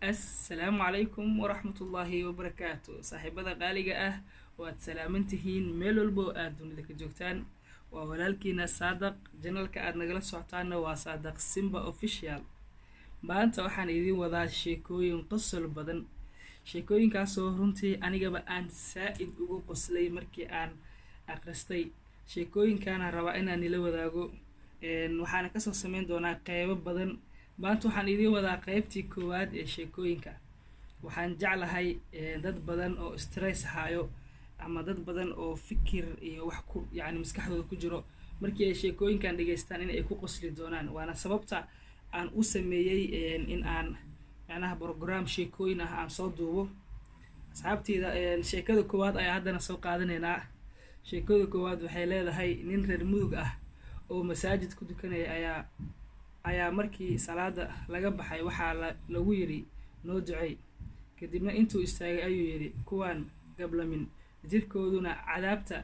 Assalaamu calaykum waraxmatullaahi wabarakaatu. Saaxiibada qaaliga ah, waad salaaman tihiin meel walba oo aad dunida ka joogtaan. Waa walaalkiina Saadaq, channelka aad nagala socotaanna waa Saadaq Simba Official. Maanta waxaan idiin wadaa sheekooyin qosol badan, sheekooyinkaasoo runtii anigaba aan saa-id ugu qoslay markii aan akhristay. Sheekooyinkaana rabaa inaan ila wadaago, waxaana kasoo sameyn doonaa qeybo badan. Maanta waxaan idiin wadaa qeybtii koowaad ee sheekooyinka. Waxaan jeclahay dad badan oo stress hayo ama dad badan oo fikir iyo wax ku yacni maskaxdooda ku jiro, markii ay sheekooyinkan dhegeystaan in ay ku qosli doonaan. Waana sababta aan u sameeyey in aan macnaha program sheekooyin ah aan soo duubo. Asxaabteyda, sheekada koowaad ayaa haddana soo qaadanaynaa. Sheekada koowaad waxay leedahay: nin reer Mudug ah oo masaajid ku tukanaya ayaa markii salaada laga baxay waxaa lagu yidhi, "Noo ducey." Kadibna intuu istaagay ayuu yidhi, "Kuwaan gablamin, jirkooduna cadaabta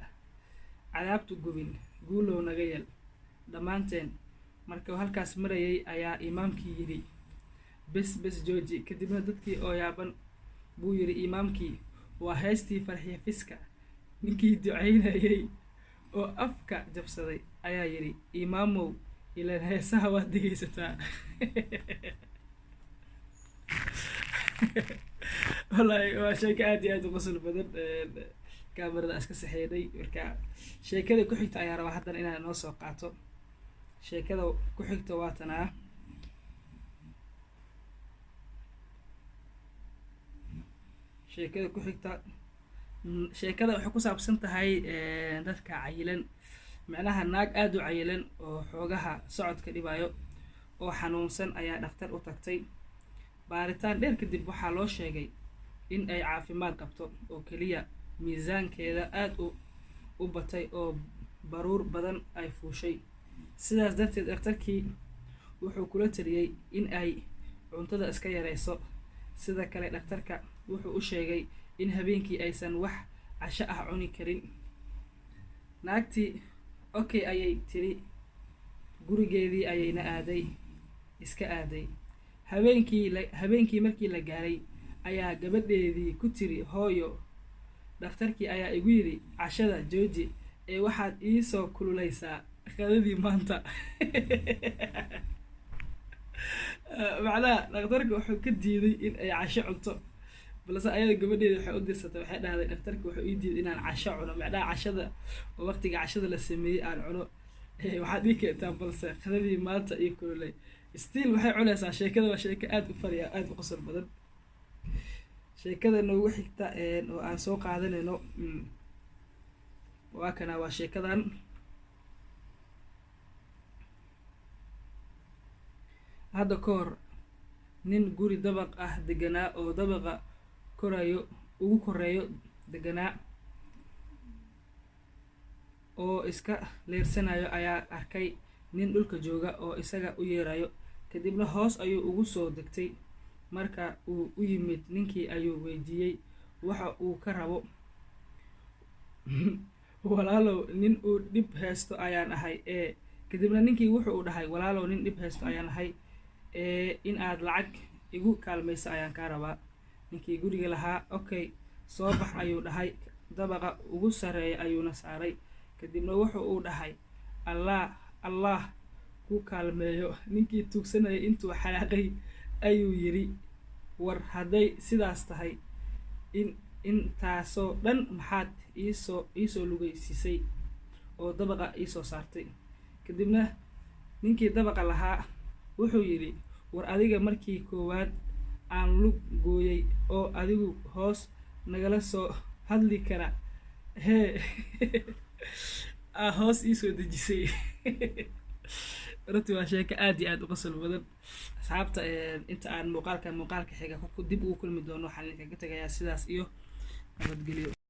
cadaabtu gubin, guulow naga yeel dhammaanteen." Markuu halkaas marayay ayaa imaamkii yidhi, "Bes, bes, jooji." Kadibna dadkii oo yaaban buu yidhi imaamkii, "Waa heestii Farxiya Fiska." Ninkii ducaynayay oo afka jabsaday ayaa yidhi, "Imaamow, ilaan heesaha waad dhegeysataa." Wallaahi waa sheeko aad iyo aad u qosol badan. Kaamarada iska saxeynay. Marka sheekada ku xigta ayaa rabaa haddana inaan noo soo qaato. Sheekada ku xigta waa tanaa. Sheekada ku xigta, sheekada waxay ku saabsan tahay dadka cayilan. Macnaha naag aada u cayilan oo xoogaha socodka dhibayo oo xanuunsan ayaa dhakhtar u tagtay. Baaritaan dheer kadib waxaa loo sheegay in ay caafimaad qabto oo keliya miisaankeeda aada u batay oo baruur badan ay fuushay. Sidaas darteed dhakhtarkii wuxuu kula taliyey in ay cuntada iska yareyso. Sida kale dhakhtarka wuxuu u sheegay in habeenkii aysan wax casho ah cuni karin. Naagtii "Okay" ayay tiri, gurigeedii ayayna aaday, iska aaday. Habeenkii markii la gaaray ayaa gabadheedii ku tiri, "Hooyo, dhakhtarkii ayaa igu yidhi cashada jooji ee waxaad iisoo kululeysaa qadadii maanta." Macnaha dhakhtarka wuxuu ka diiday in ay casho cunto, balse ayada gabadheeda waxay u dirsatay, waxay dhahday, "Dhakhtarka wuxuu ii diiday inaan casho cuno, macnaha cashada oo waqtiga cashada la sameeyey aan cuno, waxaad ii keentaa balse qadadii maanta ii kululay." Still waxay cunaysaa. Sheekada waa sheeko aada u fariya, aada u qosol badan. Sheekada noogu xigta oo aan soo qaadanayno waa kana, waa sheekadan. Hadda ka hor nin guri dabaq ah deganaa oo dabaqa korayo ugu koreeyo deganaa oo iska leersanayo ayaa arkay nin dhulka jooga oo isaga u yeerayo. Kadibna hoos ayuu ugu soo degtay. Marka uu u yimid ninkii ayuu weydiiyey waxa uu ka rabo. "Walaalow, nin uu dhib haysto ayaan ahay ee." Kadibna ninkii wuxuu u dhahay, "Walaalow, nin dhib haysto ayaan ahay ee in aad lacag igu kaalmayso ayaan kaa rabaa." Ninkii guriga lahaa "Okay, soo bax" ayuu dhahay. Dabaqa ugu sarreeya ayuuna saaray. Kadibna wuxuu uu dhahay, "Allah, Allah ku kaalmeeyo." Ninkii tuugsanayay intuu xanaaqay ayuu yidhi, "War hadday sidaas tahay, in intaasoo dhan maxaad iisoo lugaysiisay oo dabaqa iisoo saartay?" Kadibna ninkii dabaqa lahaa wuxuu yidhi, "War adiga markii koowaad aan lug gooyay oo adigu hoos nagala soo hadli kara hee aa hoos iisoo dejisay." Runtii waa sheeko aad iyo aad u qosol badan. Asxaabta, inta aan muuqaalka xiga dib ugu kulmi doono, waxaan idinkaga tegayaa sidaas iyo nabadgelyo.